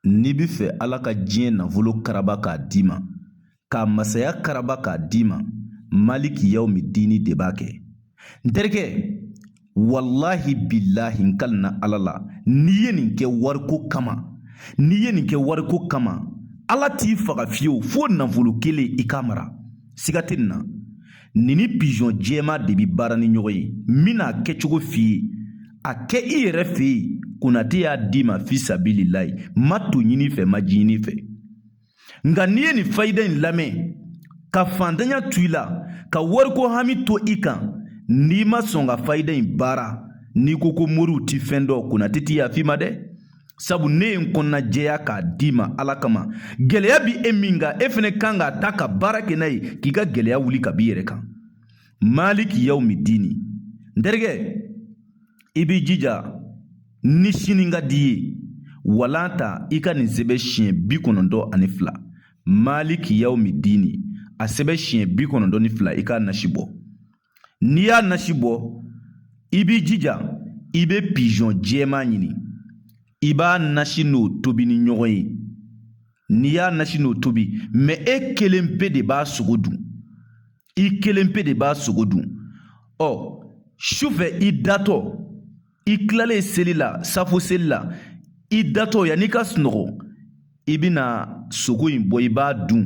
N'i bɛ fɛ Ala ka diɲɛ nafolo karaba k'a d'i ma, k'a masaya karaba k'a d'i ma, maliki yawmi dini de b'a kɛ. N terikɛ, walahi bilahi n kalina Ala la, n'i ye nin kɛ wariko kama, n'i ye nin kɛ wariko kama, Ala t'i faga fiyewu fo nafolo kelen i k'a mara. Siga tɛ nin na. Nin ni pigeon jɛman de bi baara ni ɲɔgɔn ye. N bɛna kɛcogo f'i ye, a kɛ i yɛrɛ fɛ yen. Konate y'a d'i ma fi sabililayi, ma to ɲini fɛ, ma ji ɲini fɛ. Nka n'i ye nin fayida in lamɛn ka fantanya to i la, ka wariko hami to i kan, n'i ma sɔn ka fayida in baara, n'i ko ko moriw ti fɛn dɔn, Konate ti yaf'i ma dɛ. Sabu ne ye n kɔnɔna jɛya k'a d'i ma Ala kama. Gɛlɛya bi e min kan, e fɛnɛ kan k'a ta ka baara kɛ n'a ye k'i ka gɛlɛya wuli ka b'i yɛrɛ kan. Maliki yawmi dini. N terikɛ, i b'i jija ni sini ka d'i ye, walan ta i ka nin sɛbɛn siɲɛ 92. Maliki yawmi dini, a sɛbɛn siɲɛ 92, i k'a nasi bɔ. N'i y'a nasi bɔ, i b'i jija i bɛ pigeon jɛman ɲini, i b'a nasi n'o tobi ni ɲɔgɔn ye. N'i y'a nasi n'o tobi, mais e kelen pe de b'a sogo dun, i kelen pe de b'a sogo dun. Ɔ sufɛ i datɔ, i tilalen seli la, safo seli la, i datɔ yanni i ka sunɔgɔ, i bɛna sogo in bɔ, i b'a dun,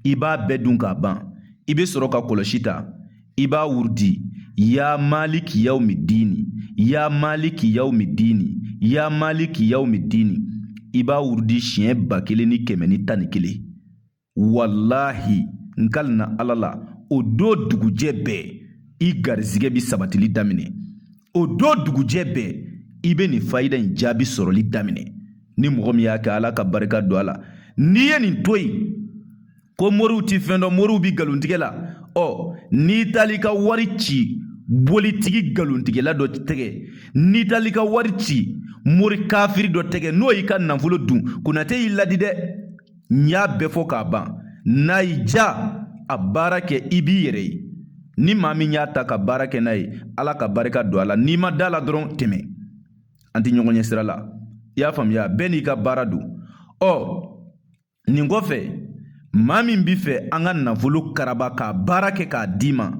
i b'a bɛɛ dun k'a ban. I bɛ sɔrɔ ka kɔlɔsi ta, i b'a wurudi: ya maliki yawmi dini, ya maliki yawmi dini, ya maliki yawmi dini. I b'a wurudi siɲɛ 1111. Walahi, n kalina Ala la, o don dugujɛ bɛɛ i garizigɛ bi sabatili daminɛ. O don dugujɛ bɛɛ i bɛ nin fayida in jaabi sɔrɔli daminɛ. Ni mɔgɔ min y'a kɛ, Ala ka barika don a la. N'i ye nin to yen ko moriw ti fɛn dɔn, moriw bi nkalontigɛ la, ɔ n'i taali ka wari ci bolitigi nkalontigɛla dɔ tɛgɛ, n'i taali ka wari ci mori kafiri dɔ tɛgɛ, n'o y'i ka nafolo dun, Konate y'i ladi dɛ. N y'a bɛɛ fɔ k'a ban. N'a y'i ja, a baara kɛ, i b'i yɛrɛ ye. Ni maa min y'a ta ka baara kɛ n'a ye, Ala ka barika don a la. N'i ma da la dɔrɔn, tɛmɛ, an tɛ ɲɔgɔn ɲɛ sira la. I y'a faamuya? Bɛɛ n'i ka baara don. Ɔ nin kɔfɛ, maa min b'i fɛ an ka nafolo karaba k'a baara kɛ k'a d'i ma,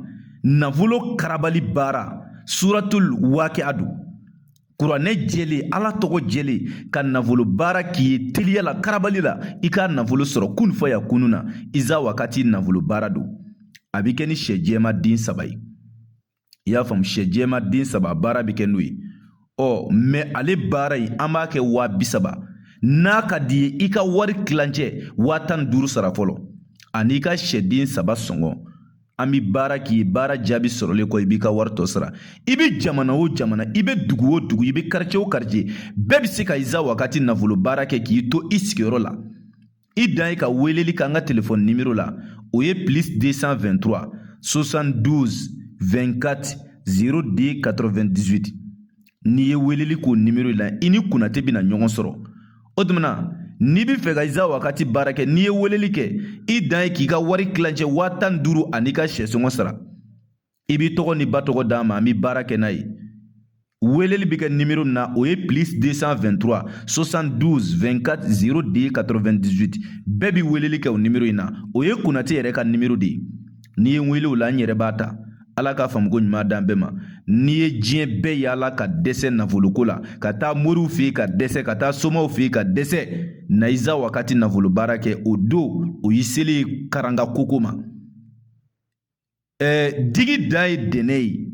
nafolo karabali baara, suratul waqi'a don, kuranɛ jɛlen, Ala tɔgɔ jɛlen, ka nafolo baara k'i ye teliya la, karabali la, i ka nafolo sɔrɔ kun fɔ ya kunu na. Iza wakati nafolo baara don. A bɛ kɛ ni sɛ jɛma den 3 ye. I y'a faamu? Sɛ jɛma den 3 baara bɛ kɛ n'o ye. Ɔ mais ale baara in, an b'a kɛ 30 000. N'a ka di ye, i ka wari tilancɛ 15 000 sara fɔlɔ, ani i ka sɛden 3 sɔngɔ. An bɛ baara k'i ye. Baara jaabi sɔrɔlen kɔ, i b'i ka wari tɔ sara. I bɛ jamana o jamana, i bɛ dugu o dugu, i bɛ quartier o quartier, bɛɛ bɛ se ka iza wakati nafolo baara kɛ k'i to i sigiyɔrɔ la. I dan ye ka weleli k'an ka telefɔni nimero la, o ye plus 223 72 24 02 98. N'i ye weleli k'o nimero la, i ni Konate bɛna ɲɔgɔn sɔrɔ. O tuma na, n'i bɛ fɛ ka iza wakati baara kɛ, n'i ye weleli kɛ, i dan ye k'i ka wari tilancɛ 15 000 ani ka sɛsɔngɔ sara. I b'i tɔgɔ ni ba tɔgɔ d'a ma, an bɛ baara kɛ n'a ye. Weleli bɛ kɛ nimero min na, o ye plus 223 72 24 02 98. Bɛɛ bɛ weleli kɛ o nimero in na, o ye Konate yɛrɛ ka nimero de ye. N'i ye n wele o la, n yɛrɛ b'a ta. Ala k'a faamuko ɲuman d'an bɛɛ ma. N'i ye diɲɛ bɛɛ yaala ka dɛsɛ nafoloko la, ka taa moriw fɛ yen ka dɛsɛ, ka taa somaw fɛ yen ka dɛsɛ, na iza wakati nafolo baara kɛ. O don, o y'i selen karanga koko ma. Digi dan ye dɛnɛ ye.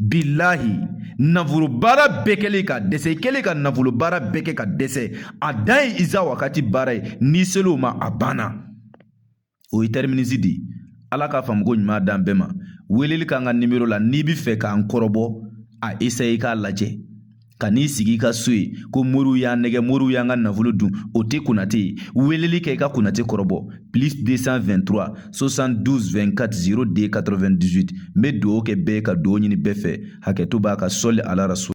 Bilahi, nafolo baara bɛɛ kɛlen ka dɛsɛ, i kɛlen ka nafolo baara bɛɛ kɛ ka dɛsɛ, a dan ye iza wakati baara ye. N'i sel'o ma, a banna. O ye terminus de ye. Ala k'a faamuko ɲuman d'an bɛɛ ma. Weleli k'an ka nimero la n'i bɛ fɛ k'an kɔrɔbɔ, a essayer k'a lajɛ. Ka n'i sigi i ka so ye ko moriw y'an nɛgɛ, moriw y'an ka nafolo dun, o tɛ Konate ye. Weleli kɛ i ka Konate kɔrɔbɔ, plus 223 72 24 02 98. N bɛ dugawu kɛ bɛɛ ye, ka dugawu ɲini bɛɛ fɛ. Hakɛto b'a ka sɔli ala rasul.